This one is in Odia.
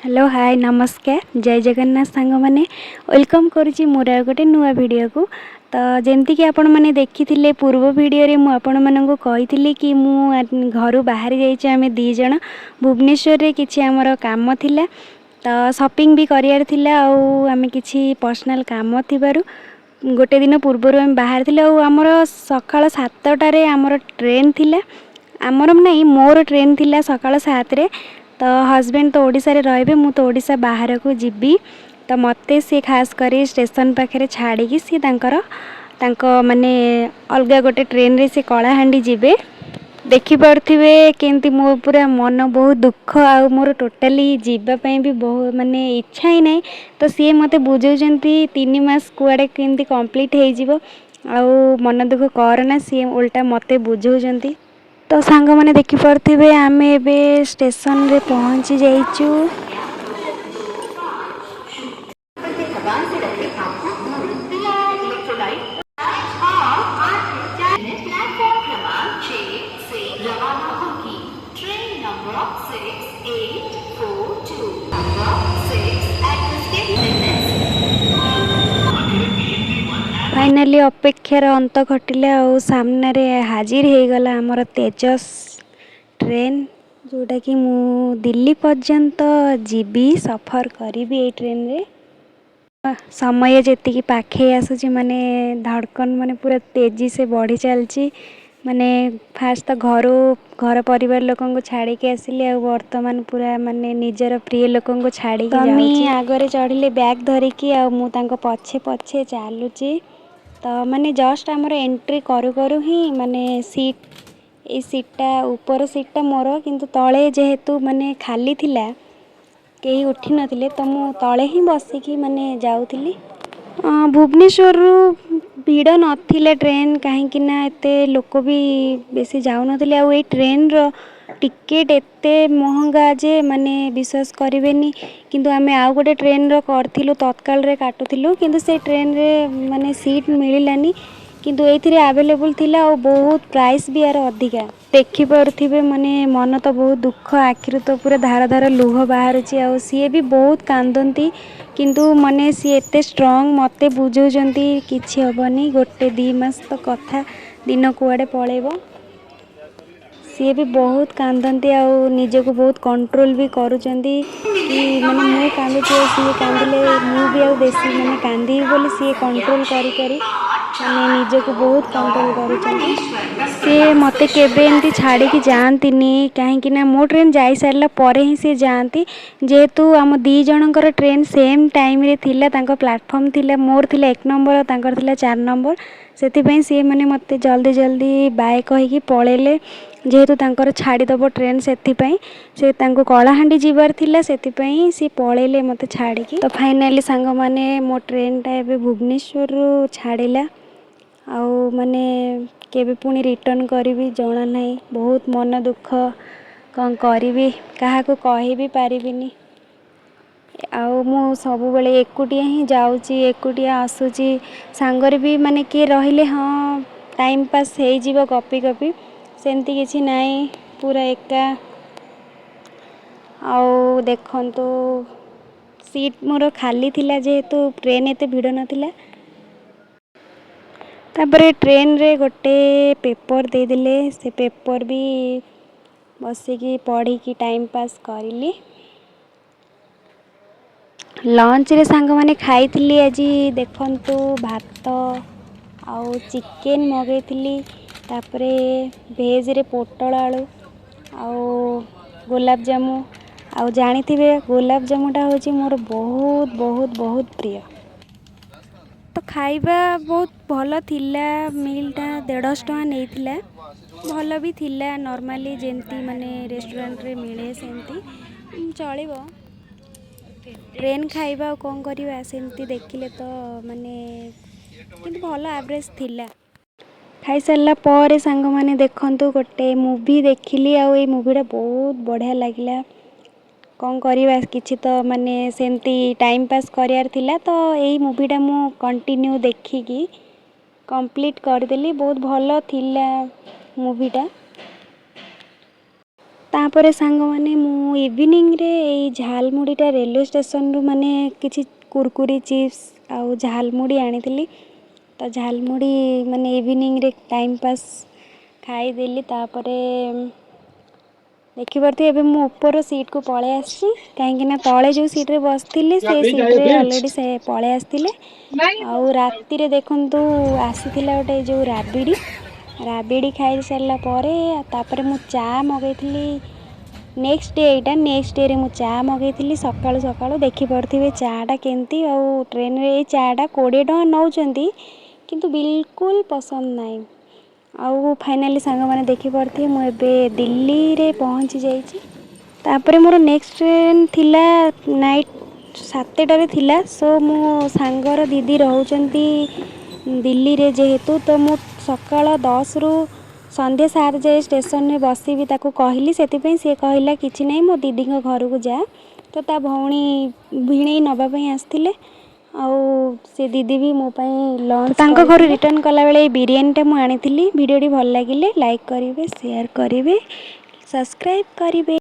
ହ୍ୟାଲୋ, ହାଏ, ନମସ୍କାର, ଜୟ ଜଗନ୍ନାଥ ସାଙ୍ଗମାନେ। Welcome କରୁଛି ମୋର ଆଉ ଗୋଟେ ନୂଆ ଭିଡ଼ିଓକୁ। ତ ଯେମିତିକି ଆପଣମାନେ ଦେଖିଥିଲେ, ପୂର୍ବ ଭିଡ଼ିଓରେ ମୁଁ ଆପଣମାନଙ୍କୁ କହିଥିଲି କି ମୁଁ ଘରୁ ବାହାରି ଯାଇଛି। ଆମେ ଦୁଇ ଜଣ ଭୁବନେଶ୍ୱରରେ କିଛି ଆମର କାମ ଥିଲା, ତ ସପିଂ ବି କରିବାର ଥିଲା ଆଉ ଆମେ କିଛି ପର୍ସନାଲ୍ କାମ ଥିବାରୁ ଗୋଟେ ଦିନ ପୂର୍ବରୁ ଆମେ ବାହାରିଥିଲୁ। ଆଉ ଆମର ସକାଳ 7ଟାରେ ଆମର ଟ୍ରେନ୍ ଥିଲା। ଆମର ନାଇଁ, ମୋର ଟ୍ରେନ୍ ଥିଲା ସକାଳ 7ରେ। ତ ହଜବେଣ୍ଡ ତ ଓଡ଼ିଶାରେ ରହିବେ, ମୁଁ ତ ଓଡ଼ିଶା ବାହାରକୁ ଯିବି। ତ ମୋତେ ସିଏ ଖାସ୍ କରି ଷ୍ଟେସନ୍ ପାଖରେ ଛାଡ଼ିକି ସିଏ ତାଙ୍କର ତାଙ୍କ ମାନେ ଅଲଗା ଗୋଟେ ଟ୍ରେନ୍ରେ ସେ କଳାହାଣ୍ଡି ଯିବେ। ଦେଖିପାରୁଥିବେ କେମିତି ମୋ ପୁରା ମନ ବହୁତ ଦୁଃଖ ଆଉ ମୋର ଟୋଟାଲି ଯିବା ପାଇଁ ବି ବହୁ ମାନେ ଇଚ୍ଛା ହିଁ ନାହିଁ। ତ ସିଏ ମୋତେ ବୁଝାଉଛନ୍ତି, 3 ମାସ କୁଆଡ଼େ କେମିତି କମ୍ପ୍ଲିଟ୍ ହେଇଯିବ ଆଉ ମନ ଦୁଃଖ କରନା। ସିଏ ଓଲଟା ମୋତେ ବୁଝାଉଛନ୍ତି। ତ ସାଙ୍ଗମାନେ, ଦେଖିପାରୁଥିବେ, ଆମେ ଏବେ ଷ୍ଟେସନରେ ପହଞ୍ଚି ଯାଇଛୁ। थकान से रखे आपको दूर। इलेक्ट्रोलाइट प्लेटफॉर्म क्रमांक 6 से रवाना होगी train number 6842 number 6 at 15 minutes। Finally ଅପେକ୍ଷାର ଅନ୍ତ ଘଟିଲା ଆଉ ସାମ୍ନାରେ ହାଜିର ହେଇଗଲା ଆମର ତେଜସ୍ ଟ୍ରେନ୍, ଯେଉଁଟାକି ମୁଁ ଦିଲ୍ଲୀ ପର୍ଯ୍ୟନ୍ତ ଯିବି, ସଫର କରିବି ଏଇ ଟ୍ରେନ୍ରେ। ସମୟ ଯେତିକି ପାଖେଇ ଆସୁଛି, ମାନେ ଧଡ଼କନ ମାନେ ପୁରା ତେଜି ସେ ବଢ଼ି ଚାଲିଛି। ମାନେ ଫାଷ୍ଟ ତ ଘରୁ ଘର ପରିବାର ଲୋକଙ୍କୁ ଛାଡ଼ିକି ଆସିଲି ଆଉ ବର୍ତ୍ତମାନ ପୁରା ମାନେ ନିଜର ପ୍ରିୟ ଲୋକଙ୍କୁ ଛାଡ଼ିକି ଯାଉଛି। ଆଗରେ ଚଢ଼ିଲେ ବ୍ୟାଗ୍ ଧରିକି ଆଉ ମୁଁ ତାଙ୍କ ପଛେ ପଛେ ଚାଲୁଛି। ତ ମାନେ ଜଷ୍ଟ ଆମର ଏଣ୍ଟ୍ରି କରୁ କରୁ ହିଁ ମାନେ ସିଟ୍, ଏଇ ସିଟ୍ଟା, ଉପର ସିଟ୍ଟା ମୋର, କିନ୍ତୁ ତଳେ ଯେହେତୁ ମାନେ ଖାଲି ଥିଲା, କେହି ଉଠିନଥିଲେ, ତ ମୁଁ ତଳେ ହିଁ ବସିକି ମାନେ ଯାଉଥିଲି। ଭୁବନେଶ୍ୱରରୁ ଭିଡ଼ ନଥିଲା ଟ୍ରେନ୍, କାହିଁକି ନା ଏତେ ଲୋକ ବି ବେଶୀ ଯାଉନଥିଲେ। ଆଉ ଏଇ ଟ୍ରେନ୍ର ଟିକେଟ୍ ଏତେ ମହଙ୍ଗା ଯେ ମାନେ ବିଶ୍ୱାସ କରିବେନି। କିନ୍ତୁ ଆମେ ଆଉ ଗୋଟେ ଟ୍ରେନ୍ର କରିଥିଲୁ, ତତ୍କାଳରେ କାଟୁଥିଲୁ, କିନ୍ତୁ ସେ ଟ୍ରେନ୍ରେ ମାନେ ସିଟ୍ ମିଳିଲାନି। କିନ୍ତୁ ଏଇଥିରେ ଆଭେଲେବୁଲ୍ ଥିଲା ଆଉ ବହୁତ ପ୍ରାଇସ୍ ବି ୟାର ଅଧିକା। ଦେଖିପାରୁଥିବେ, ମାନେ ମନ ତ ବହୁତ ଦୁଃଖ, ଆଖିରୁ ତ ପୁରା ଧାର ଧାର ଲୁହ ବାହାରୁଛି। ଆଉ ସିଏ ବି ବହୁତ କାନ୍ଦନ୍ତି, କିନ୍ତୁ ମାନେ ସିଏ ଏତେ ଷ୍ଟ୍ରଙ୍ଗ, ମୋତେ ବୁଝାଉଛନ୍ତି, କିଛି ହେବନି, ଗୋଟେ 2 ମାସ ତ କଥା, ଦିନ କୁଆଡ଼େ ପଳେଇବ। ସିଏ ବି ବହୁତ କାନ୍ଦନ୍ତି ଆଉ ନିଜକୁ ବହୁତ କଣ୍ଟ୍ରୋଲ ବି କରୁଛନ୍ତି କି ମାନେ ମୁଁ କାନ୍ଦୁଛି ଆଉ ସିଏ କାନ୍ଦିଲେ ମୁଁ ବି ଆଉ ବେଶୀ ମାନେ କାନ୍ଦିବି ବୋଲି ସିଏ କଣ୍ଟ୍ରୋଲ କରି କରି ମାନେ ନିଜକୁ ବହୁତ କଣ୍ଟ୍ରୋଲ କରୁଛନ୍ତି। ସିଏ ମୋତେ କେବେ ଏମିତି ଛାଡ଼ିକି ଯାଆନ୍ତିନି, କାହିଁକି ନା ମୋ ଟ୍ରେନ୍ ଯାଇସାରିଲା ପରେ ହିଁ ସିଏ ଯାଆନ୍ତି। ଯେହେତୁ ଆମ ଦୁଇ ଜଣଙ୍କର ଟ୍ରେନ୍ ସେମ୍ ଟାଇମ୍ରେ ଥିଲା, ତାଙ୍କ ପ୍ଲାଟଫର୍ମ ଥିଲା, ମୋର ଥିଲା 1 ନମ୍ବର, ତାଙ୍କର ଥିଲା 4 ନମ୍ବର, ସେଥିପାଇଁ ସିଏ ମାନେ ମୋତେ ଜଲ୍ଦି ଜଲ୍ଦି ବାଏ କହିକି ପଳେଇଲେ। ଯେହେତୁ ତାଙ୍କର ଛାଡ଼ିଦେବ ଟ୍ରେନ୍, ସେଥିପାଇଁ ସେ ତାଙ୍କୁ କଳାହାଣ୍ଡି ଯିବାର ଥିଲା, ସେଥିପାଇଁ ସିଏ ପଳେଇଲେ ମୋତେ ଛାଡ଼ିକି। ତ ଫାଇନାଲି ସାଙ୍ଗମାନେ, ମୋ ଟ୍ରେନ୍ଟା ଏବେ ଭୁବନେଶ୍ୱରରୁ ଛାଡ଼ିଲା ଆଉ ମାନେ କେବେ ପୁଣି ରିଟର୍ଣ୍ଣ କରିବି ଜଣା ନାହିଁ। ବହୁତ ମନ ଦୁଃଖ, କ'ଣ କରିବି, କାହାକୁ କହିବି ପାରିବିନି। ଆଉ ମୁଁ ସବୁବେଳେ ଏକୁଟିଆ ହିଁ ଯାଉଛି, ଏକୁଟିଆ ଆସୁଛି। ସାଙ୍ଗରେ ବି ମାନେ କିଏ ରହିଲେ ହଁ ଟାଇମ୍ ପାସ୍ ହେଇଯିବ ଗପି ଗପି, ସେମିତି କିଛି ନାହିଁ, ପୁରା ଏକା। ଆଉ ଦେଖନ୍ତୁ, ସିଟ୍ ମୋର ଖାଲି ଥିଲା ଯେହେତୁ ଟ୍ରେନ୍ ଏତେ ଭିଡ଼ ନଥିଲା। ତାପରେ ଟ୍ରେନ୍ରେ ଗୋଟେ ପେପର୍ ଦେଇଦେଲେ, ସେ ପେପର୍ ବି ବସିକି ପଢ଼ିକି ଟାଇମ୍ ପାସ୍ କରିଲି। ଲଞ୍ଚରେ ସାଙ୍ଗମାନେ ଖାଇଥିଲି ଆଜି, ଦେଖନ୍ତୁ, ଭାତ ଆଉ ଚିକେନ୍ ମଗେଇଥିଲି, ତାପରେ ଭେଜ୍ରେ ପୋଟଳ ଆଳୁ ଆଉ ଗୋଲାପଜାମୁ। ଆଉ ଜାଣିଥିବେ, ଗୋଲାପଜାମୁଟା ହେଉଛି ମୋର ବହୁତ ବହୁତ ବହୁତ ପ୍ରିୟ। ତ ଖାଇବା ବହୁତ ଭଲ ଥିଲା। ମିଲ୍ଟା 150 ଟଙ୍କା ନେଇଥିଲା। ଭଲ ବି ଥିଲା, ନର୍ମାଲି ଯେମିତି ମାନେ ରେଷ୍ଟୁରାଣ୍ଟରେ ମିଳେ ସେମିତି ଚଳିବ। ଟ୍ରେନ୍ ଖାଇବା ଆଉ କ'ଣ କରିବା, ସେମିତି ଦେଖିଲେ ତ ମାନେ କିନ୍ତୁ ଭଲ ଆଭରେଜ୍ ଥିଲା। ଖାଇସାରିଲା ପରେ ସାଙ୍ଗମାନେ, ଦେଖନ୍ତୁ, ଗୋଟେ ମୁଭି ଦେଖିଲି ଆଉ ଏଇ ମୁଭିଟା ବହୁତ ବଢ଼ିଆ ଲାଗିଲା। କ'ଣ କରିବା, କିଛି ତ ମାନେ ସେମିତି ଟାଇମ୍ ପାସ୍ କରିବାର ଥିଲା, ତ ଏଇ ମୁଭିଟା ମୁଁ କଣ୍ଟିନ୍ୟୁ ଦେଖିକି କମ୍ପ୍ଲିଟ୍ କରିଦେଲି। ବହୁତ ଭଲ ଥିଲା ମୁଭିଟା। ତାପରେ ସାଙ୍ଗମାନେ, ମୁଁ ଇଭିନିଂରେ ଏଇ ଝାଲମୁଢ଼ିଟା ରେଲୱେ ଷ୍ଟେସନରୁ ମାନେ କିଛି କୁରକୁରି, ଚିପ୍ସ ଆଉ ଝାଲମୁଢ଼ି ଆଣିଥିଲି। ତ ଝାଲମୁଢ଼ି ମାନେ ଇଭିନିଂରେ ଟାଇମ୍ ପାସ୍ ଖାଇଦେଲି। ତାପରେ ଦେଖିପାରୁଥିବେ, ଏବେ ମୁଁ ଉପର ସିଟ୍କୁ ପଳେଇ ଆସିଛି, କାହିଁକିନା ତଳେ ଯେଉଁ ସିଟ୍ରେ ବସିଥିଲି ସେ ସିଟ୍ରେ ଅଲରେଡ଼ି ସେ ପଳେଇ ଆସିଥିଲେ। ଆଉ ରାତିରେ ଦେଖନ୍ତୁ, ଆସିଥିଲା ଗୋଟେ ଯେଉଁ ରାବିଡ଼ି। ରାବିଡ଼ି ଖାଇସାରିଲା ପରେ ତାପରେ ମୁଁ ଚା ମଗେଇଥିଲି। ନେକ୍ସଟ ଡେ, ଏଇଟା ନେକ୍ସଟ ଡେରେ ମୁଁ ଚା ମଗେଇଥିଲି ସକାଳୁ ସକାଳୁ। ଦେଖିପାରୁଥିବେ ଚାଟା କେମିତି। ଆଉ ଟ୍ରେନରେ ଏଇ ଚାଟା 20 ଟଙ୍କା ନେଉଛନ୍ତି, କିନ୍ତୁ ବିଲକୁଲ ପସନ୍ଦ ନାହିଁ। ଆଉ ଫାଇନାଲି ସାଙ୍ଗମାନେ, ଦେଖିପାରୁଥିବେ, ମୁଁ ଏବେ ଦିଲ୍ଲୀରେ ପହଞ୍ଚି ଯାଇଛି। ତାପରେ ମୋର ନେକ୍ସଟ ଟ୍ରେନ୍ ଥିଲା ନାଇଟ୍ 7ଟାରେ ଥିଲା। ସୋ ମୋ ସାଙ୍ଗର ଦିଦି ରହୁଛନ୍ତି ଦିଲ୍ଲୀରେ ଯେହେତୁ, ତ ମୁଁ ସକାଳ 10ରୁ ସନ୍ଧ୍ୟା 7 ଯାଏ ଷ୍ଟେସନରେ ବସିବି ତାକୁ କହିଲି। ସେଥିପାଇଁ ସିଏ କହିଲା, କିଛି ନାହିଁ, ମୋ ଦିଦିଙ୍କ ଘରକୁ ଯା। ତ ତା ଭଉଣୀ ଭିଣେଇ ନେବା ପାଇଁ ଆସିଥିଲେ ଆଉ ସେ ଦିଦି ବି ମୋ ପାଇଁ ଲଞ୍ଚ। ତାଙ୍କ ଘରୁ ରିଟର୍ନ କଲାବେଳେ ଏଇ ବିରିୟାନୀଟା ମୁଁ ଆଣିଥିଲି। ଭିଡ଼ିଓଟି ଭଲ ଲାଗିଲେ ଲାଇକ୍ କରିବେ, ସେୟାର କରିବେ, ସବସ୍କ୍ରାଇବ୍ କରିବେ।